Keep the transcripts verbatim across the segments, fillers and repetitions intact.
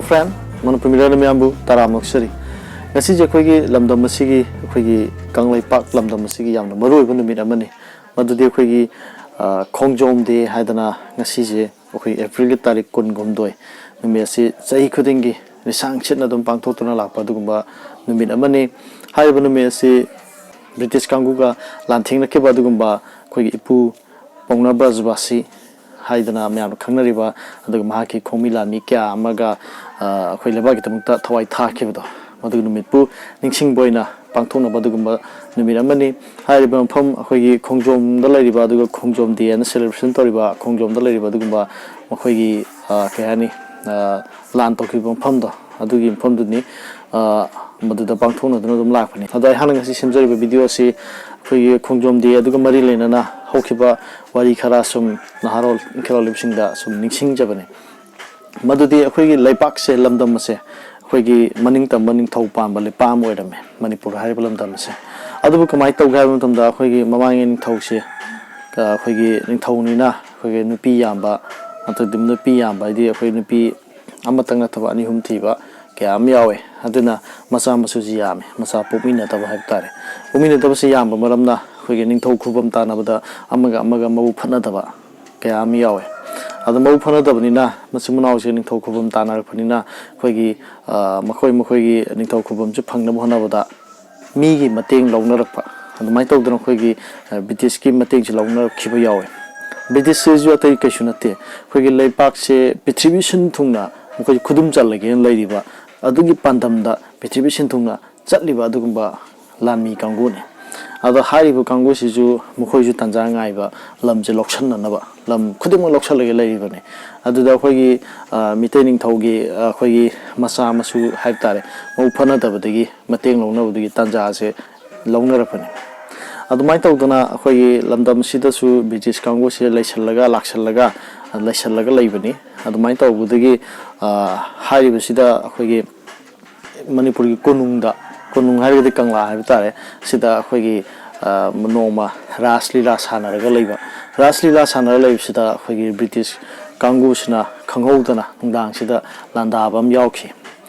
Friend, Manipur ꯃꯤꯔꯣꯟ ꯃꯌꯥꯝꯕꯨ ꯇꯔꯥꯝꯅ ꯑꯣꯛꯆꯔꯤ꯫ ꯉꯁꯤꯁꯦ ꯑꯩꯈꯣꯏꯒꯤ ꯂꯝꯗꯝ ꯑꯁꯤꯒꯤ, ꯑꯩꯈꯣꯏꯒꯤ ꯀꯪꯂꯩꯄꯥꯛ ꯂꯝꯗꯝ ꯑꯁꯤꯒꯤ ꯌꯥꯝꯅ ꯃꯔꯨꯑꯣꯏꯕ ꯅꯨꯃꯤꯠ ꯑꯃꯅꯤ꯫ ꯃꯗꯨꯗꯤ ꯑꯩꯈꯣꯏꯒꯤ, ꯑ, ꯈꯣꯡꯖꯣꯝ ꯗꯦ ꯍꯥꯏꯗꯅ ꯉꯁꯤꯁꯦ ꯑꯩꯈꯣꯏ ꯑꯦꯄ꯭ꯔꯤꯜꯒꯤ ꯇꯥꯔꯤꯛ ꯀꯨꯟꯒ ꯍꯨꯝꯗꯣꯏ ꯅꯨꯃꯤꯠ ꯑꯁꯤ ꯆꯍꯤ ꯈꯨꯗꯤꯡꯒꯤ ꯂꯤꯁꯥꯡ ꯁꯤꯠꯅ ꯑꯗꯨꯝ ꯄꯥꯡꯊꯣꯛꯇꯨꯅ ꯂꯥꯛꯄ ꯑꯗꯨꯒꯨꯝꯕ ꯅꯨꯃꯤꯠ ꯑꯃꯅꯤ꯫ ꯍꯥꯏꯔꯤꯕ ꯅꯨꯃꯤꯠ ꯑꯁꯤ ꯕ꯭ꯔꯤꯇꯤꯁ ꯀꯥꯡꯕꯨꯒ ꯂꯥꯟꯊꯦꯡꯅꯈꯤꯕ ꯑꯗꯨꯒꯨꯝꯕ ꯑꯩꯈꯣꯏꯒꯤ ꯏꯄꯨ ꯄꯥꯎꯅꯥ ꯕ꯭ꯔꯖꯕꯥꯁꯤ ꯍꯥꯏꯗꯅ ꯃꯌꯥꯝꯅ ꯈꯪꯅꯔꯤꯕ, ꯑꯗꯨꯒ ꯃꯍꯥꯛꯀꯤ ꯈꯣꯡꯃꯤ ꯂꯥꯟꯃꯤ ꯀꯌꯥ ꯑꯃꯒ, ꯑ, ꯑꯩꯈꯣꯏ ꯂꯩꯕꯥꯛꯀꯤꯗꯃꯛꯇ ꯊꯋꯥꯏ ꯊꯥꯈꯤꯕꯗꯣ, ꯃꯗꯨꯒꯤ ꯅꯨꯃꯤꯠꯄꯨ ꯅꯤꯡꯁꯤꯡꯕ ꯑꯣꯏꯅ ꯄꯥꯡꯊꯣꯛꯅꯕ ꯑꯗꯨꯒꯨꯝꯕ ꯅꯨꯃꯤꯠ ꯑꯃꯅꯤ꯫ ꯍꯥꯏꯔꯤꯕ ꯃꯐꯝ ꯑꯩꯈꯣꯏꯒꯤ ꯈꯣꯡꯖꯣꯝꯗ ꯂꯩꯔꯤꯕ, ꯑꯗꯨꯒ ꯈꯣꯡꯖꯣꯝ ꯗꯦ ꯍꯥꯏꯅ ꯁꯦꯂꯦꯕ꯭ꯔꯦꯁꯟ ꯇꯧꯔꯤꯕ ꯈꯣꯡꯖꯣꯝꯗ ꯂꯩꯔꯤꯕ ꯑꯗꯨꯒꯨꯝꯕ ꯃꯈꯣꯏꯒꯤ, ꯑ, ꯀꯩ ꯍꯥꯏꯅꯤ, ꯑ, ꯂꯥꯟ ꯇꯧꯈꯤꯕ ꯃꯐꯝꯗꯣ, ꯑꯗꯨꯒꯤ ꯃꯐꯝꯗꯨꯅꯤ꯫ ꯑ, ꯃꯗꯨꯗ ꯄꯥꯡꯊꯣꯛꯅꯗꯨꯅ ꯑꯗꯨꯝ ꯂꯥꯛꯄꯅꯤ꯫ ꯑꯗꯣ ꯑꯩꯍꯥꯛꯅ ꯉꯁꯤ ꯁꯦꯝꯖꯔꯤꯕ ꯚꯤꯗꯤꯑꯣ ꯑꯁꯤ ꯑꯩꯈꯣꯏꯒꯤ ꯈꯣꯡꯖꯣꯝ ꯗꯦ ꯑꯗꯨꯒ ꯃꯔꯤ ꯂꯩꯅꯅ ꯍꯧꯈꯤꯕ ꯋꯥꯔꯤ ꯈꯔ ꯁꯨꯝ ꯅꯍꯥꯔꯣꯜ ꯏꯟꯈꯠꯂꯛꯂꯤꯕꯁꯤꯡꯗ ꯁꯨꯝ ꯅꯤꯡꯁꯤꯡꯖꯕꯅꯤ꯫ ꯃꯗꯨꯗꯤ ꯑꯩꯈꯣꯏꯒꯤ ꯂꯩꯄꯥꯛꯁꯦ, ꯂꯝꯗꯝ ꯑꯁꯦ ꯑꯩꯈꯣꯏꯒꯤ ꯃꯅꯤꯡ ꯇꯝꯕ ꯅꯤꯡꯊꯧ ꯄꯥꯟꯕ ꯂꯩꯄꯥꯛ ꯑꯃ ꯑꯣꯏꯔꯝꯃꯦ, ꯃꯅꯤꯄꯨꯔ ꯍꯥꯏꯔꯤꯕ ꯂꯝꯗꯝ ꯑꯁꯦ꯫ ꯑꯗꯨꯕꯨ ꯀꯃꯥꯏꯅ ꯇꯧꯒꯦ ꯍꯥꯏꯕ ꯃꯇꯝꯗ, ꯑꯩꯈꯣꯏꯒꯤ ꯃꯃꯥꯡꯉꯩ ꯅꯤꯡꯊꯧꯁꯦ, ꯑ, ꯑꯩꯈꯣꯏꯒꯤ ꯅꯤꯡꯊꯧꯅꯤꯅ ꯑꯩꯈꯣꯏꯒꯤ ꯅꯨꯄꯤ ꯌꯥꯝꯕ, ꯑꯗꯨꯗꯤ ꯅꯨꯄꯤ ꯌꯥꯝꯕ ꯍꯥꯏꯗꯤ ꯑꯩꯈꯣꯏ ꯅꯨꯄꯤ ꯑꯃꯇꯪ ꯅꯠꯇꯕ ꯑꯅꯤ ꯑꯍꯨꯝ ꯊꯤꯕ ꯀꯌꯥ ꯑꯃ ꯌꯥꯎꯋꯦ꯫ ꯑꯗꯨꯅ ꯃꯆꯥ ꯃꯁꯨꯁꯤ ꯌꯥꯝꯃꯦ, ꯃꯆꯥ ꯄꯣꯛꯃꯤꯟꯅꯗꯕ ꯍꯥꯏꯕ ꯇꯥꯔꯦ꯫ ꯄꯣꯛꯃꯤꯟꯅꯗꯕꯁꯤ ꯌꯥꯝꯕ ꯃꯔꯝꯅ ꯑꯩꯈꯣꯏꯒꯤ ꯅꯤꯡꯊꯧ ꯈꯨꯕꯝ ꯇꯥꯟꯅꯕꯗ ꯑꯃꯒ ꯑꯃꯒ ꯃꯕꯨꯛ ꯐꯠꯅꯗꯕ ꯀꯌꯥ ꯑꯃ ꯌꯥꯎꯋꯦ꯫ ꯑꯗꯣ ꯃꯕꯨꯛ ꯐꯠꯅꯗꯕꯅꯤꯅ ꯃꯆꯤꯟ ꯃꯅꯥꯎꯁꯦ ꯅꯤꯡꯊꯧ ꯈꯨꯕꯝ ꯇꯥꯟꯅꯔꯛꯄꯅꯤꯅ ꯑꯩꯈꯣꯏꯒꯤ, ꯑ, ꯃꯈꯣꯏ ꯃꯈꯣꯏꯒꯤ ꯅꯤꯡꯊꯧ ꯈꯨꯕꯝꯁꯦ ꯐꯪꯅꯕ ꯍꯣꯠꯅꯕꯗ ꯃꯤꯒꯤ ꯃꯇꯦꯡ ꯂꯧꯅꯔꯛꯄ, ꯑꯗꯨꯃꯥꯏꯅ ꯇꯧꯗꯅ ꯑꯩꯈꯣꯏꯒꯤ, ꯑ, ꯕ꯭ꯔꯤꯇꯤꯁꯀꯤ ꯃꯇꯦꯡꯁꯦ ꯂꯧꯅꯔꯛꯈꯤꯕ ꯌꯥꯎꯋꯦ꯫ ꯕ꯭ꯔꯤꯇꯤꯁꯁꯤꯁꯨ ꯑꯇꯩ ꯀꯩꯁꯨ ꯅꯠꯇꯦ, ꯑꯩꯈꯣꯏꯒꯤ ꯂꯩꯄꯥꯛꯁꯦ ꯄ꯭ꯔꯤꯊꯤꯕꯤ ꯁꯤꯟ ꯊꯨꯡꯅ ꯃꯈꯣꯏ ꯈꯨꯗꯨꯝ ꯆꯜꯂꯒꯦꯅ ꯂꯩꯔꯤꯕ ꯑꯗꯨꯒꯤ ꯄꯥꯟꯗꯝꯗ ꯄ꯭ꯔꯤꯊꯤꯕꯤ ꯁꯤꯟ ꯊꯨꯡꯅ ꯆꯠꯂꯤꯕ ꯑꯗꯨꯒꯨꯝꯕ ꯂꯥꯟꯃꯤ ꯀꯥꯡꯕꯨꯅꯤ꯫ ꯑꯗꯣ ꯍꯥꯏꯔꯤꯕ ꯀꯥꯡꯕꯨꯁꯤꯁꯨ ꯃꯈꯣꯏꯁꯨ ꯇꯥꯟꯖꯥ ꯉꯥꯏꯕ, ꯂꯝꯁꯦ ꯂꯧꯁꯤꯟꯅꯅꯕ ꯂꯝ ꯈꯨꯗꯤꯡꯃꯛ ꯂꯧꯁꯤꯜꯂꯒ ꯂꯩꯔꯤꯕꯅꯤ꯫ ꯑꯗꯨꯗ ꯑꯩꯈꯣꯏꯒꯤ, ꯑ, ꯃꯤꯇꯩ ꯅꯤꯡꯊꯧꯒꯤ, ꯑ, ꯑꯩꯈꯣꯏꯒꯤ ꯃꯆꯥ ꯃꯁꯨ ꯍꯥꯏꯕ ꯇꯥꯔꯦ, ꯃꯕꯨꯛ ꯐꯠꯅꯗꯕꯗꯒꯤ ꯃꯇꯦꯡ ꯂꯧꯅꯕꯗꯨꯒꯤ ꯇꯥꯟꯖꯥꯁꯦ ꯂꯧꯅꯔꯛꯄꯅꯤ꯫ ꯑꯗꯨꯃꯥꯏꯅ ꯇꯧꯗꯅ ꯑꯩꯈꯣꯏꯒꯤ ꯂꯝꯗꯝꯁꯤꯗꯁꯨ ꯕ꯭ꯔꯤꯇꯤꯁ ꯀꯥꯡꯕꯨꯁꯦ ꯂꯩꯁꯜꯂꯒ, ꯂꯥꯛꯁꯜꯂꯒ, ꯂꯩꯁꯜꯂꯒ ꯂꯩꯕꯅꯤ꯫ ꯑꯗꯨꯃꯥꯏꯅ ꯇꯧꯕꯗꯒꯤ, ꯑ, ꯍꯥꯏꯔꯤꯕꯁꯤꯗ ꯑꯩꯈꯣꯏꯒꯤ ꯃꯅꯤꯄꯨꯔꯒꯤ ꯀꯣꯅꯨꯡꯗ, ꯀꯣꯅꯨꯡ ꯍꯥꯏꯔꯒꯗꯤ ꯀꯪꯂꯥ ꯍꯥꯏꯕ ꯇꯥꯔꯦ, ꯁꯤꯗ ꯑꯩꯈꯣꯏꯒꯤ, ꯑ, ꯅꯣꯡꯃ ꯔꯥꯁ ꯂꯤꯂꯥ ꯁꯥꯟꯅꯔꯒ ꯂꯩꯕ, ꯔꯥꯁ ꯂꯤꯂꯥ ꯁꯥꯟꯅꯔꯒ ꯂꯩꯕꯁꯤꯗ ꯑꯩꯈꯣꯏꯒꯤ ꯕ꯭ꯔꯤꯇꯤꯁ ꯀꯥꯡꯕꯨꯁꯤꯅ ꯈꯪꯍꯧꯗꯅ ꯅꯨꯡꯗꯥꯡꯁꯤꯗ ꯂꯥꯟꯗꯥꯕ ꯑꯃ ꯌꯥꯎꯈꯤ꯫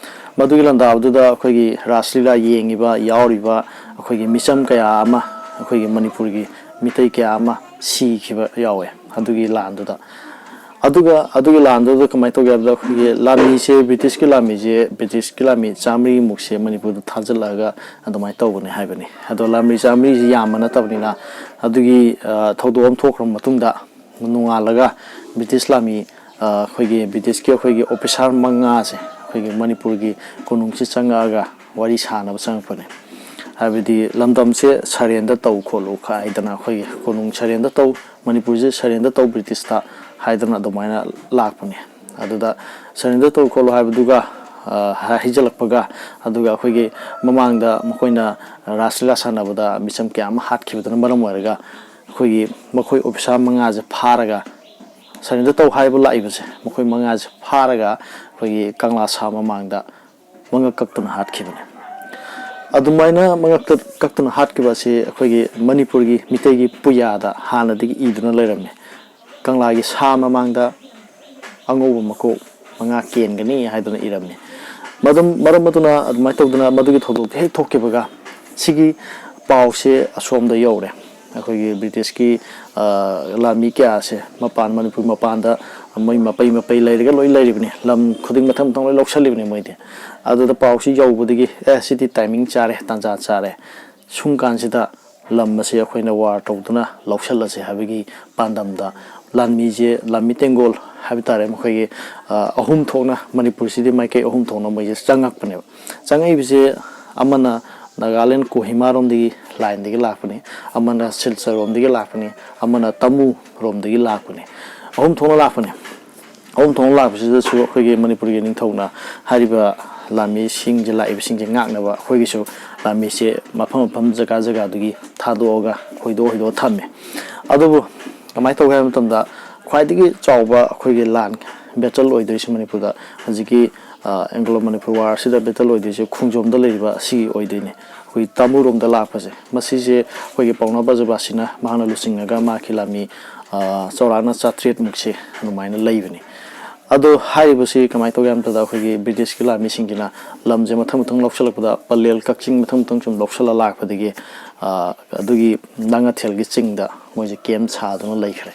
ꯃꯗꯨꯒꯤ ꯂꯥꯟꯗꯥꯕꯗꯨꯗ ꯑꯩꯈꯣꯏꯒꯤ ꯔꯥꯁ ꯂꯤꯂꯥ ꯌꯦꯡꯉꯤꯕ, ꯌꯥꯎꯔꯤꯕ ꯑꯩꯈꯣꯏꯒꯤ ꯃꯤꯆꯝ ꯀꯌꯥ ꯑꯃ, ꯑꯩꯈꯣꯏꯒꯤ ꯃꯅꯤꯄꯨꯔꯒꯤ ꯃꯤꯇꯩ ꯀꯌꯥ ꯑꯃ ꯁꯤꯈꯤꯕ ꯌꯥꯎꯋꯦ ꯑꯗꯨꯒꯤ ꯂꯥꯟꯗꯨꯗ꯫ ꯑꯗꯨꯒ ꯑꯗꯨꯒꯤ ꯂꯥꯟꯗꯨꯗ ꯀꯃꯥꯏꯅ ꯇꯧꯒꯦ ꯍꯥꯏꯕꯗ, ꯑꯩꯈꯣꯏꯒꯤ ꯂꯥꯟꯃꯤꯁꯦ, ꯕ꯭ꯔꯤꯇꯤꯁꯀꯤ ꯂꯥꯟꯃꯤꯁꯦ, ꯕ꯭ꯔꯤꯇꯤꯁꯀꯤ ꯂꯥꯟꯃꯤ ꯆꯥꯃꯔꯤꯃꯨꯛꯁꯦ ꯃꯅꯤꯄꯨꯔꯗ ꯊꯥꯖꯤꯜꯂꯛꯑꯒ ꯑꯗꯨꯃꯥꯏꯅ ꯇꯧꯕꯅꯦ ꯍꯥꯏꯕꯅꯤ꯫ ꯑꯗꯣ ꯂꯥꯟꯃꯤ ꯆꯥꯃꯔꯤꯁꯤ ꯌꯥꯝꯕ ꯅꯠꯇꯕꯅꯤꯅ, ꯑꯗꯨꯒꯤ, ꯑ, ꯊꯧꯗꯣꯛ ꯑꯃ ꯊꯣꯛꯈ꯭ꯔ ꯃꯇꯨꯡꯗ, ꯅꯣꯡꯉꯥꯜꯂꯒ ꯕ꯭ꯔꯤꯇꯤꯁ ꯂꯥꯟꯃꯤ, ꯑ, ꯑꯩꯈꯣꯏꯒꯤ ꯕ꯭ꯔꯤꯇꯤꯁꯀꯤ ꯑꯩꯈꯣꯏꯒꯤ ꯑꯣꯐꯤꯁꯥꯔ ꯃꯉꯥꯁꯦ ꯑꯩꯈꯣꯏꯒꯤ ꯃꯅꯤꯄꯨꯔꯒꯤ ꯀꯣꯅꯨꯡꯁꯤ ꯆꯪꯉꯛꯑꯒ ꯋꯥꯔꯤ ꯁꯥꯟꯅꯕ ꯆꯪꯉꯛꯄꯅꯦ꯫ ꯍꯥꯏꯕꯗꯤ ꯂꯝꯗꯝꯁꯦ ꯁꯔꯦꯟꯗꯔ ꯇꯧ ꯈꯣꯠꯂꯨ ꯍꯥꯏꯗꯅ, ꯑꯩꯈꯣꯏꯒꯤ ꯀꯣꯅꯨꯡ ꯁꯔꯦꯟꯗꯔ ꯇꯧ, ꯃꯅꯤꯄꯨꯔꯁꯦ ꯁꯔꯦꯟꯗꯔ ꯇꯧ ꯕ꯭ꯔꯤꯇꯤꯁꯇ ꯍꯥꯏꯗꯅ ꯑꯗꯨꯃꯥꯏꯅ ꯂꯥꯛꯄꯅꯦ꯫ ꯑꯗꯨꯗ ꯁꯔꯦꯟꯗꯔ ꯇꯧ ꯈꯣꯠꯂꯨ ꯍꯥꯏꯕꯗꯨꯒ, ꯑ, ꯍꯥꯏꯖꯜꯂꯛꯄꯒ, ꯑꯗꯨꯒ ꯑꯩꯈꯣꯏꯒꯤ ꯃꯃꯥꯡꯗ ꯃꯈꯣꯏꯅ ꯔꯥꯁ ꯂꯤꯂꯥ ꯁꯥꯟꯅꯕꯗ ꯃꯤꯆꯝ ꯀꯌꯥ ꯑꯃ ꯍꯥꯠꯈꯤꯕꯗꯨꯅ ꯃꯔꯝ ꯑꯣꯏꯔꯒ, ꯑꯩꯈꯣꯏꯒꯤ ꯃꯈꯣꯏ ꯑꯣꯐꯤꯁꯥꯔ ꯃꯉꯥꯁꯦ ꯐꯥꯔꯒ, ꯁꯔꯦꯟꯗꯔ ꯇꯧ ꯍꯥꯏꯕ ꯂꯥꯛꯏꯕꯁꯦ ꯃꯈꯣꯏ ꯃꯉꯥꯁꯦ ꯐꯥꯔꯒ ꯑꯩꯈꯣꯏꯒꯤ ꯀꯪꯂꯥ ꯁꯥ ꯃꯃꯥꯡꯗ ꯃꯉꯛ ꯀꯛꯇꯨꯅ ꯍꯥꯠꯈꯤꯕꯅꯦ꯫ ꯑꯗꯨꯃꯥꯏꯅ ꯃꯉꯛ ꯀꯛ-, ꯀꯛꯇꯨꯅ ꯍꯥꯠꯈꯤꯕ ꯑꯁꯤ ꯑꯩꯈꯣꯏꯒꯤ ꯃꯅꯤꯄꯨꯔꯒꯤ ꯃꯤꯇꯩꯒꯤ ꯄꯨꯌꯥꯗ ꯍꯥꯟꯅꯗꯒꯤ ꯏꯗꯨꯅ ꯂꯩꯔꯝꯃꯦ꯫ "ꯀꯪꯂꯥꯒꯤ ꯁꯥ ꯃꯃꯥꯡꯗ ꯑꯉꯧꯕ ꯃꯀꯣꯛ ꯃꯉꯥ ꯀꯦꯟꯒꯅꯤ" ꯍꯥꯏꯗꯨꯅ ꯏꯔꯝꯃꯤ꯫ ꯃꯗꯨꯝ, ꯃꯔꯝ ꯑꯗꯨꯅ ꯑꯗꯨꯃꯥꯏꯅ ꯇꯧꯗꯅ ꯃꯗꯨꯒꯤ ꯊꯧꯗꯣꯛꯇꯣ ꯍꯦꯛ ꯊꯣꯛꯈꯤꯕꯒ ꯁꯤꯒꯤ ꯄꯥꯎꯁꯦ ꯑꯁꯣꯝꯗ ꯌꯧꯔꯦ꯫ ꯑꯩꯈꯣꯏꯒꯤ ꯕ꯭ꯔꯤꯇꯤꯁꯀꯤ, ꯑ, ꯂꯥꯟꯃꯤ ꯀꯌꯥꯁꯦ ꯃꯄꯥꯟ, ꯃꯅꯤꯄꯨꯔ ꯃꯄꯥꯟꯗ ꯃꯣꯏ ꯃꯄꯩ ꯃꯄꯩ ꯂꯩꯔꯒ ꯂꯣꯏ ꯂꯩꯔꯤꯕꯅꯤ꯫ ꯂꯝ ꯈꯨꯗꯤꯡ ꯃꯊꯪ ꯃꯊꯪ ꯂꯣꯏ ꯂꯧꯁꯜꯂꯤꯕꯅꯤ ꯃꯣꯏꯗꯤ꯫ ꯑꯗꯨꯗ ꯄꯥꯎꯁꯤ ꯌꯧꯕꯗꯒꯤ, "ꯑꯦ, ꯁꯤꯗꯤ ꯇꯥꯏꯃꯤꯡ ꯆꯥꯔꯦ, ꯇꯥꯟꯖꯥ ꯆꯥꯔꯦ꯫ ꯁꯨꯝ ꯀꯥꯟꯁꯤꯗ ꯂꯝ ꯑꯁꯤ ꯑꯩꯈꯣꯏꯅ ꯋꯥꯔ ꯇꯧꯗꯨꯅ ꯂꯧꯁꯜꯂꯁꯦ" ꯍꯥꯏꯕꯒꯤ ꯄꯥꯟꯗꯝꯗ ꯂꯥꯟꯃꯤꯁꯦ, ꯂꯥꯟꯃꯤ ꯇꯦꯡꯒꯣꯜ ꯍꯥꯏꯕ ꯇꯥꯔꯦ, ꯃꯈꯣꯏꯒꯤ, ꯑ, ꯑꯍꯨꯝ ꯊꯣꯛꯅ, ꯃꯅꯤꯄꯨꯔꯁꯤꯗꯤ ꯃꯥꯏꯀꯩ ꯑꯍꯨꯝ ꯊꯣꯛꯅ ꯃꯣꯏꯁꯦ ꯆꯪꯉꯛꯄꯅꯦꯕ꯫ ꯆꯪꯉꯛꯏꯕꯁꯦ ꯑꯃꯅ ꯅꯥꯒꯥꯂꯦꯟ ꯀꯣꯍꯤꯃꯥꯔꯣꯝꯗꯒꯤ ꯂꯥꯏꯟꯗꯒꯤ ꯂꯥꯛꯄꯅꯤ, ꯑꯃꯅ ꯁꯤꯜꯆꯔꯔꯣꯝꯗꯒꯤ ꯂꯥꯛꯄꯅꯤ, ꯑꯃꯅ ꯇꯥꯃꯨꯔꯣꯝꯗꯒꯤ ꯂꯥꯛꯄꯅꯤ꯫ ꯑꯍꯨꯝ ꯊꯣꯛꯅ ꯂꯥꯛꯄꯅꯤ꯫ ꯑꯍꯨꯝ ꯊꯣꯛꯅ ꯂꯥꯛꯄꯁꯤꯗꯁꯨ ꯑꯩꯈꯣꯏꯒꯤ ꯃꯅꯤꯄꯨꯔꯒꯤ ꯅꯤꯡꯊꯧꯅ ꯍꯥꯏꯔꯤꯕ ꯂꯥꯟꯃꯤꯁꯤꯡꯁꯦ, ꯂꯥꯛꯏꯕꯁꯤꯡꯁꯦ ꯉꯥꯛꯅꯕ ꯑꯩꯈꯣꯏꯒꯤꯁꯨ ꯂꯥꯟꯃꯤꯁꯦ ꯃꯐꯝ ꯃꯐꯝ, ꯖꯒꯥ ꯖꯒꯥꯗꯨꯒꯤ ꯊꯥꯗꯣꯛꯑꯒ ꯍꯣꯏꯗꯣꯛ ꯍꯣꯏꯗꯣꯛꯑ ꯊꯝꯃꯦ꯫ ꯑꯗꯨꯕꯨ ꯀꯃꯥꯏꯅ ꯇꯧꯒꯦ ꯍꯥꯏꯕ ꯃꯇꯝꯗ, ꯈ꯭ꯋꯥꯏꯗꯒꯤ ꯆꯥꯎꯕ ꯑꯩꯈꯣꯏꯒꯤ ꯂꯥꯟ ꯕꯦꯇꯜ ꯑꯣꯏꯗꯣꯏꯁꯦ ꯃꯅꯤꯄꯨꯔꯗ ꯍꯧꯖꯤꯛꯀꯤ, ꯑ, ꯑꯦꯡꯒ꯭ꯂꯣ ꯃꯅꯤꯄꯨꯔ ꯋꯥꯔꯁꯤꯗ ꯕꯦꯇꯜ ꯑꯣꯏꯗꯣꯏꯁꯦ ꯈꯣꯡꯖꯣꯝꯗ ꯂꯩꯔꯤꯕ ꯑꯁꯤꯒꯤ ꯑꯣꯏꯗꯣꯏꯅꯦ꯫ ꯑꯩꯈꯣꯏ ꯇꯥꯃꯨꯔꯣꯝꯗ ꯂꯥꯛꯄꯁꯦ, ꯃꯁꯤꯁꯦ ꯑꯩꯈꯣꯏꯒꯤ ꯄꯥꯎꯅꯥ ꯕ꯭ꯔꯖꯕꯥꯁꯤꯅ ꯃꯍꯥꯛꯅ ꯂꯨꯆꯤꯡꯉꯒ ꯃꯍꯥꯛꯀꯤ ꯂꯥꯟꯃꯤ, ꯑ, ꯆꯥꯎꯔꯥꯛꯅ ꯆꯥꯇ꯭ꯔꯦꯠꯃꯨꯛꯁꯦ ꯑꯗꯨꯃꯥꯏꯅ ꯂꯩꯕꯅꯤ꯫ ꯑꯗꯣ ꯍꯥꯏꯔꯤꯕꯁꯤ ꯀꯃꯥꯏꯅ ꯇꯧꯒꯦ ꯍꯥꯏꯕꯗ, ꯑꯩꯈꯣꯏꯒꯤ ꯕ꯭ꯔꯤꯇꯤꯁꯀꯤ ꯂꯥꯟꯃꯤꯁꯤꯡꯁꯤꯅ ꯂꯝꯁꯦ ꯃꯊꯪ ꯃꯊꯪ ꯂꯧꯁꯤꯜꯂꯛꯄꯗ, ꯄꯂꯦꯜ, ꯀꯛꯆꯤꯡ ꯃꯊꯪ ꯃꯊꯪ ꯁꯨꯝ ꯂꯧꯁꯤꯜꯂ ꯂꯥꯛꯄꯗꯒꯤ, ꯑ, ꯑꯗꯨꯒꯤ ꯅꯥꯉꯊꯦꯜꯒꯤ ꯆꯤꯡꯗ ꯃꯣꯏꯁꯦ ꯀꯦꯝ ꯁꯥꯗꯨꯅ ꯂꯩꯈ꯭ꯔꯦ꯫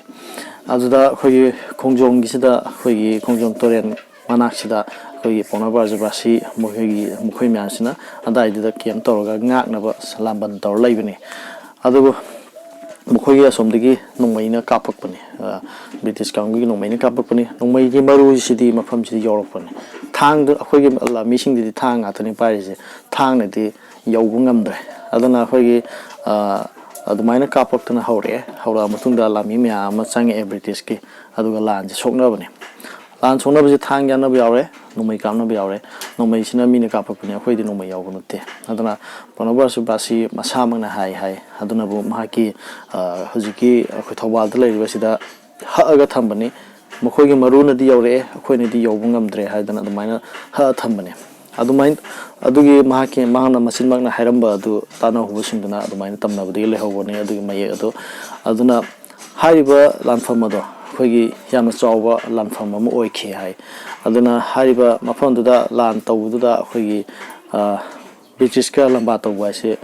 ꯑꯗꯨꯗ ꯑꯩꯈꯣꯏꯒꯤ ꯈꯣꯡꯖꯣꯝꯒꯤꯁꯤꯗ, ꯑꯩꯈꯣꯏꯒꯤ ꯈꯣꯡꯖꯣꯝ ꯇꯨꯔꯦꯜ ꯃꯅꯥꯛꯁꯤꯗ ꯑꯩꯈꯣꯏꯒꯤ ꯄꯥꯎꯅꯥ ꯕ꯭ꯔꯖꯕꯥꯁꯤ ꯃꯈꯣꯏꯒꯤ, ꯃꯈꯣꯏ ꯃꯌꯥꯝꯁꯤꯅ ꯑꯗꯥꯏꯗꯨꯗ ꯀꯦꯝ ꯇꯧꯔꯒ ꯉꯥꯛꯅꯕ ꯂꯥꯟꯕꯟ ꯇꯧꯔ ꯂꯩꯕꯅꯤ꯫ ꯑꯗꯨꯕꯨ ꯃꯈꯣꯏꯒꯤ ꯑꯁꯣꯝꯗꯒꯤ ꯅꯣꯡꯃꯩꯅ ꯀꯥꯞꯄꯛꯄꯅꯤ꯫ ꯑ, ꯕ꯭ꯔꯤꯇꯤꯁ ꯀꯥꯡꯕꯨꯒꯤ ꯅꯣꯡꯃꯩꯅ ꯀꯥꯞꯄꯛꯄꯅꯤ꯫ ꯅꯣꯡꯃꯩꯒꯤ ꯃꯔꯨꯁꯤꯗꯤ ꯃꯐꯝꯁꯤꯗ ꯌꯧꯔꯛꯄꯅꯤ꯫ ꯊꯥꯡꯗ, ꯑꯩꯈꯣꯏꯒꯤ ꯂꯥꯟꯃꯤꯁꯤꯡꯗꯨꯗꯤ ꯊꯥꯡ ꯉꯥꯛꯇꯅꯤ ꯄꯥꯏꯔꯤꯁꯦ, ꯊꯥꯡꯅꯗꯤ ꯌꯧꯕ ꯉꯝꯗ꯭ꯔꯦ꯫ ꯑꯗꯨꯅ ꯑꯩꯈꯣꯏꯒꯤ, ꯑ, ꯑꯗꯨꯃꯥꯏꯅ ꯀꯥꯞꯄꯛꯇꯅ ꯍꯧꯔꯛꯑꯦ꯫ ꯍꯧꯔꯛꯑ ꯃꯇꯨꯡꯗ ꯂꯥꯟꯃꯤ ꯃꯌꯥꯝ ꯑꯃ ꯆꯪꯉꯛꯑꯦ ꯕ꯭ꯔꯤꯇꯤꯁꯀꯤ, ꯑꯗꯨꯒ ꯂꯥꯟꯁꯦ ꯁꯣꯛꯅꯕꯅꯦ꯫ ꯂꯥꯟ ꯁꯣꯛꯅꯕꯁꯦ ꯊꯥꯡ ꯌꯥꯟꯅꯕ ꯌꯥꯎꯔꯦ, ꯅꯣꯡꯃꯩ ꯀꯥꯞꯅꯕ ꯌꯥꯎꯔꯦ꯫ ꯅꯣꯡꯃꯩꯁꯤꯅ ꯃꯤꯅ ꯀꯥꯞꯄꯛꯄꯅꯦ, ꯑꯩꯈꯣꯏꯗꯤ ꯅꯣꯡꯃꯩ ꯌꯥꯎꯕ ꯅꯠꯇꯦ꯫ ꯑꯗꯨꯅ ꯄꯥꯎꯅꯥ ꯕ꯭ꯔꯖꯕꯥꯁꯤ ꯃꯁꯥꯃꯛꯅ ꯍꯥꯏ ꯍꯥꯏ꯫ ꯑꯗꯨꯅꯕꯨ ꯃꯍꯥꯛꯀꯤ, ꯑ, ꯍꯧꯖꯤꯛꯀꯤ ꯑꯩꯈꯣꯏ ꯊꯧꯕꯥꯜꯗ ꯂꯩꯔꯤꯕꯁꯤꯗ ꯍꯛꯑꯒ ꯊꯝꯕꯅꯤ꯫ ꯃꯈꯣꯏꯒꯤ ꯃꯔꯨꯅꯗꯤ ꯌꯧꯔꯛꯑꯦ, ꯑꯩꯈꯣꯏꯅꯗꯤ ꯌꯧꯕ ꯉꯝꯗ꯭ꯔꯦ ꯍꯥꯏꯗꯅ ꯑꯗꯨꯃꯥꯏꯅ ꯍꯛꯑ ꯊꯝꯕꯅꯦ꯫ ꯑꯗꯨꯃꯥꯏꯅ, ꯑꯗꯨꯒꯤ ꯃꯍꯥꯛꯀꯤ, ꯃꯍꯥꯛꯅ ꯃꯆꯤꯟꯃꯛꯅ ꯍꯥꯏꯔꯝꯕ ꯑꯗꯨ ꯇꯥꯟꯅꯍꯧꯕꯁꯤꯡꯗꯨꯅ ꯑꯗꯨꯃꯥꯏꯅ ꯇꯝꯅꯕꯗꯒꯤ ꯂꯩꯍꯧꯕꯅꯦ ꯑꯗꯨꯒꯤ ꯃꯌꯦꯛ ꯑꯗꯨ꯫ ꯑꯗꯨꯅ ꯍꯥꯏꯔꯤꯕ ꯂꯥꯟꯐꯝ ꯑꯗꯣ ꯑꯩꯈꯣꯏꯒꯤ ꯌꯥꯝꯅ ꯆꯥꯎꯕ ꯂꯥꯟꯐꯝ ꯑꯃ ꯑꯣꯏꯈꯤ ꯍꯥꯏ꯫ ꯑꯗꯨꯅ ꯍꯥꯏꯔꯤꯕ ꯃꯐꯝꯗꯨꯗ ꯂꯥꯟ ꯇꯧꯕꯗꯨꯗ ꯑꯩꯈꯣꯏꯒꯤ, ꯑ, ꯕ꯭ꯔꯤꯇꯤꯁꯀ ꯂꯝꯕꯥ ꯇꯧꯕ ꯍꯥꯏꯁꯦ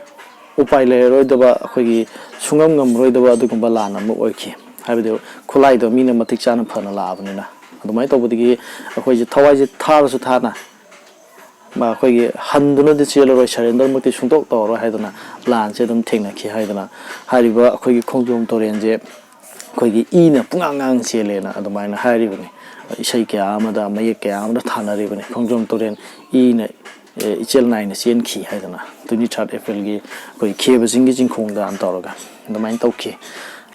ꯎꯄꯥꯏ ꯂꯩꯔꯔꯣꯏꯗꯕ, ꯑꯩꯈꯣꯏꯒꯤ ꯁꯨꯡꯉꯝ ꯉꯝꯃꯔꯣꯏꯗꯕ ꯑꯗꯨꯒꯨꯝꯕ ꯂꯥꯟ ꯑꯃ ꯑꯣꯏꯈꯤ꯫ ꯍꯥꯏꯕꯗꯤ ꯈꯨꯠꯂꯥꯏꯗꯣ ꯃꯤꯅ ꯃꯇꯤꯛ ꯆꯥꯅ ꯐꯅ ꯂꯥꯛꯑꯕꯅꯤꯅ꯫ ꯑꯗꯨꯃꯥꯏꯅ ꯇꯧꯕꯗꯒꯤ ꯑꯩꯈꯣꯏꯁꯦ ꯊꯋꯥꯏꯁꯦ ꯊꯥꯔꯁꯨ ꯊꯥꯅ, ꯃ-, ꯑꯩꯈꯣꯏꯒꯤ ꯍꯟꯗꯨꯅꯗꯤ ꯆꯦꯜꯂꯔꯣꯏ, ꯁꯔꯦꯟꯗꯔꯃꯛꯇꯤ ꯁꯨꯡꯇꯧ ꯇꯧꯔꯔꯣꯏ ꯍꯥꯏꯗꯅ ꯂꯥꯟꯁꯦ ꯑꯗꯨꯝ ꯊꯦꯡꯅꯈꯤ ꯍꯥꯏꯗꯅ ꯍꯥꯏꯔꯤꯕ ꯑꯩꯈꯣꯏꯒꯤ ꯈꯣꯡꯖꯣꯝ ꯇꯨꯔꯦꯜꯁꯦ ꯑꯩꯈꯣꯏꯒꯤ ꯏꯅ ꯄꯨꯡꯉꯥꯡ ꯉꯥꯡ ꯆꯦꯜꯂꯦꯅ ꯑꯗꯨꯃꯥꯏꯅ ꯍꯥꯏꯔꯤꯕꯅꯤ꯫ ꯏꯁꯩ ꯀꯌꯥ ꯑꯃꯗ, ꯃꯌꯦꯛ ꯀꯌꯥ ꯑꯃꯗ ꯊꯥꯅꯔꯤꯕꯅꯤ꯫ ꯈꯣꯡꯖꯣꯝ ꯇꯨꯔꯦꯜ ꯏꯅ, ꯑꯦ, ꯏꯆꯦꯜ ꯅꯥꯏꯅ ꯆꯦꯟꯈꯤ ꯍꯥꯏꯗꯅ, twenty third Aprilꯒꯤ ꯑꯩꯈꯣꯏ ꯈꯦꯕ ꯆꯤꯡꯒꯤ ꯆꯤꯡꯈꯣꯡꯗ ꯇꯧꯔꯒ ꯑꯗꯨꯃꯥꯏꯅ ꯇꯧꯈꯤ꯫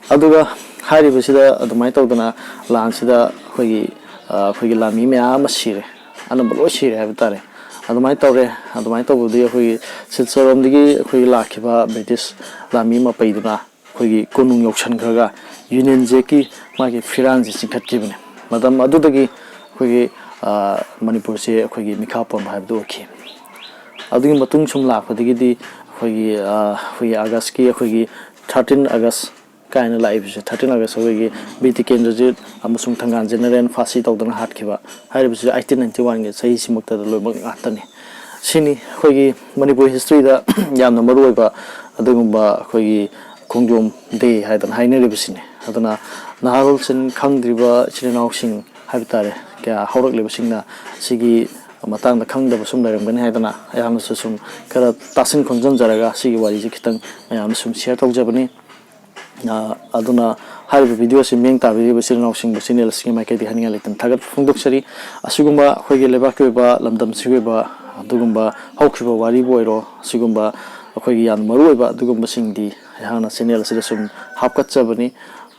ꯑꯗꯨꯒ ꯍꯥꯏꯔꯤꯕꯁꯤꯗ ꯑꯗꯨꯃꯥꯏꯅ ꯇꯧꯗꯅ ꯂꯥꯟꯁꯤꯗ ꯑꯩꯈꯣꯏꯒꯤ, ꯑ, ꯑꯩꯈꯣꯏꯒꯤ ꯂꯥꯟꯃꯤ ꯃꯌꯥꯝ ꯑꯃ ꯁꯤꯔꯦ, ꯑꯅꯝꯕ ꯂꯣꯏ ꯁꯤꯔꯦ ꯍꯥꯏꯕ ꯇꯥꯔꯦ꯫ ꯑꯗꯨꯃꯥꯏꯅ ꯇꯧꯔꯦ꯫ ꯑꯗꯨꯃꯥꯏꯅ ꯇꯧꯕꯗꯒꯤ ꯑꯩꯈꯣꯏꯒꯤ ꯁꯤꯜꯆꯔꯔꯣꯝꯗꯒꯤ ꯑꯩꯈꯣꯏꯒꯤ ꯂꯥꯛꯈꯤꯕ ꯕ꯭ꯔꯤꯇꯤꯁ ꯂꯥꯟꯃꯤ ꯃꯄꯩꯗꯨꯅ ꯑꯩꯈꯣꯏꯒꯤ ꯀꯣꯅꯨꯡ ꯌꯧꯁꯤꯟꯈ꯭ꯔꯒ ꯌꯨꯅꯤꯌꯟ ꯖꯦꯛꯀꯤ ꯃꯥꯒꯤ ꯐꯤꯔꯥꯟꯁꯤ ꯆꯤꯡꯈꯠꯈꯤꯕꯅꯤ꯫ ꯃꯇꯝ ꯑꯗꯨꯗꯒꯤ ꯑꯩꯈꯣꯏꯒꯤ, ꯑ, ꯃꯅꯤꯄꯨꯔꯁꯦ ꯑꯩꯈꯣꯏꯒꯤ ꯃꯤꯈꯥ ꯄꯣꯟꯕ ꯍꯥꯏꯕꯗꯨ ꯑꯣꯏꯈꯤ꯫ ꯑꯗꯨꯒꯤ ꯃꯇꯨꯡ ꯁꯨꯝ ꯂꯥꯛꯄꯗꯒꯤꯗꯤ ꯑꯩꯈꯣꯏꯒꯤ, ꯑ, ꯑꯩꯈꯣꯏꯒꯤ ꯑꯥꯒꯁꯀꯤ, ꯑꯩꯈꯣꯏꯒꯤ thirteen August ꯀꯥꯏꯅ ꯂꯥꯛꯏꯕꯁꯦ, ꯊꯥꯔꯇꯤꯟ ꯑꯥꯒꯁ ꯑꯩꯈꯣꯏꯒꯤ ꯕꯤꯔ ꯇꯤꯀꯦꯟꯗ꯭ꯔꯖꯤꯠ ꯑꯃꯁꯨꯡ ꯊꯪꯒꯥꯜ ꯖꯦꯅꯔꯦꯜ ꯐꯥꯁꯤ ꯇꯧꯗꯅ ꯍꯥꯠꯈꯤꯕ ꯍꯥꯏꯔꯤꯕꯁꯤ ꯑꯩꯠꯇꯤꯟ ꯅꯥꯏꯟꯇꯤ ꯋꯥꯟꯒꯤ ꯆꯍꯤꯁꯤꯃꯛꯇꯗ ꯂꯣꯏꯅꯃꯛ ꯉꯥꯛꯇꯅꯤ꯫ ꯁꯤꯅꯤ ꯑꯩꯈꯣꯏꯒꯤ ꯃꯅꯤꯄꯨꯔ ꯍꯤꯁꯇ꯭ꯔꯤꯗ ꯌꯥꯝꯅ ꯃꯔꯨꯑꯣꯏꯕ ꯑꯗꯨꯒꯨꯝꯕ ꯑꯩꯈꯣꯏꯒꯤ ꯈꯣꯡꯖꯣꯝ ꯗꯦ ꯍꯥꯏꯗꯅ ꯍꯥꯏꯅꯔꯤꯕꯁꯤꯅꯤ꯫ ꯑꯗꯨꯅ ꯅꯍꯥꯔꯣꯜꯁꯤꯡ, ꯈꯪꯗ꯭ꯔꯤꯕ ꯏꯆꯤꯜ ꯏꯅꯥꯎꯁꯤꯡ ꯍꯥꯏꯕ ꯇꯥꯔꯦ, ꯀꯌꯥ ꯍꯧꯔꯛꯂꯤꯕꯁꯤꯡꯅ ꯁꯤꯒꯤ ꯃꯇꯥꯡꯗ ꯈꯪꯗꯕ ꯁꯨꯝ ꯂꯩꯔꯝꯒꯅꯤ ꯍꯥꯏꯗꯅ ꯑꯩꯍꯥꯛꯅꯁꯨ ꯁꯨꯝ ꯈꯔ ꯇꯥꯁꯤꯟ ꯈꯣꯝꯖꯤꯟꯖꯔꯒ ꯁꯤꯒꯤ ꯋꯥꯔꯤꯁꯦ ꯈꯤꯇꯪ ꯃꯌꯥꯝꯗ ꯁꯨꯝ ꯁꯤꯌꯔ ꯇꯧꯖꯕꯅꯤ꯫ ꯑ, ꯑꯗꯨꯅ ꯍꯥꯏꯔꯤꯕ ꯚꯤꯗꯤꯑꯣ ꯑꯁꯤ ꯃꯤꯠꯌꯦꯡ ꯇꯥꯕꯤꯔꯤꯕ ꯏꯆꯤꯜ ꯏꯅꯥꯎꯁꯤꯡꯕꯨ ꯆꯦꯅꯦꯜ ꯑꯁꯤꯒꯤ ꯃꯥꯏꯀꯩꯗꯒꯤ ꯍꯥꯏꯅꯤꯡꯉꯥꯏ ꯂꯩꯇꯅ ꯊꯥꯒꯠꯄ ꯐꯣꯡꯗꯣꯛꯆꯔꯤ꯫ ꯑꯁꯤꯒꯨꯝꯕ ꯑꯩꯈꯣꯏꯒꯤ ꯂꯩꯕꯥꯛꯀꯤ ꯑꯣꯏꯕ, ꯂꯝꯗꯝꯁꯤꯒꯤ ꯑꯣꯏꯕ ꯑꯗꯨꯒꯨꯝꯕ ꯍꯧꯈꯤꯕ ꯋꯥꯔꯤꯕꯨ ꯑꯣꯏꯔꯣ, ꯑꯁꯤꯒꯨꯝꯕ ꯑꯩꯈꯣꯏꯒꯤ ꯌꯥꯝꯅ ꯃꯔꯨꯑꯣꯏꯕ ꯑꯗꯨꯒꯨꯝꯕꯁꯤꯡꯗꯤ ꯑꯩꯍꯥꯛꯅ ꯆꯦꯅꯦꯜ ꯑꯁꯤꯗ ꯁꯨꯝ ꯍꯥꯞꯀꯠꯆꯕꯅꯤ꯫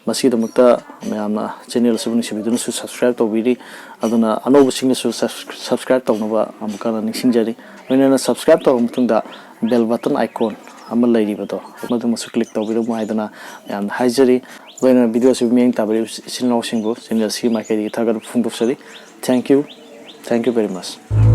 ꯃꯁꯤꯒꯤꯗꯃꯛꯇ ꯃꯌꯥꯝꯅ ꯆꯦꯅꯦꯜ ꯑꯁꯤꯕꯨ ꯅꯨꯡꯁꯤꯕꯤꯗꯨꯅꯁꯨ ꯁꯕꯁꯀ꯭ꯔꯥꯏꯕ ꯇꯧꯕꯤꯔꯤ꯫ ꯑꯗꯨꯅ ꯑꯅꯧꯕꯁꯤꯡꯅꯁꯨ ꯁꯕꯁ-, ꯁꯕꯁꯀ꯭ꯔꯥꯏꯕ ꯇꯧꯅꯕ ꯑꯃꯨꯛꯀ ꯍꯟꯅ ꯅꯤꯡꯁꯤꯡꯖꯔꯤ꯫ ꯂꯣꯏꯅꯅ ꯁꯕꯁꯀ꯭ꯔꯥꯏꯕ ꯇꯧꯔꯕ ꯃꯇꯨꯡꯗ ꯕꯦꯜ ꯕꯇꯟ ꯑꯥꯏꯀꯣꯟ ꯑꯃ ꯂꯩꯔꯤꯕꯗꯣ, ꯃꯗꯨꯃꯁꯨ ꯀ꯭ꯂꯤꯛ ꯇꯧꯕꯤꯔꯝꯃꯨ ꯍꯥꯏꯗꯅ ꯃꯌꯥꯝꯗ ꯍꯥꯏꯖꯔꯤ꯫ ꯂꯣꯏꯅꯅ ꯚꯤꯗꯤꯑꯣ ꯑꯁꯤꯕꯨ ꯃꯤꯠꯌꯦꯡ ꯇꯥꯕꯤꯔꯤꯕ ꯏꯆꯤꯜ ꯏꯅꯥꯎꯁꯤꯡꯕꯨ ꯆꯦꯅꯦꯜ ꯑꯁꯤꯒꯤ ꯃꯥꯏꯀꯩꯗꯒꯤ ꯊꯥꯒꯠꯄ ꯐꯣꯡꯗꯣꯛꯆꯔꯤ꯫ Thank you. Thank you very much.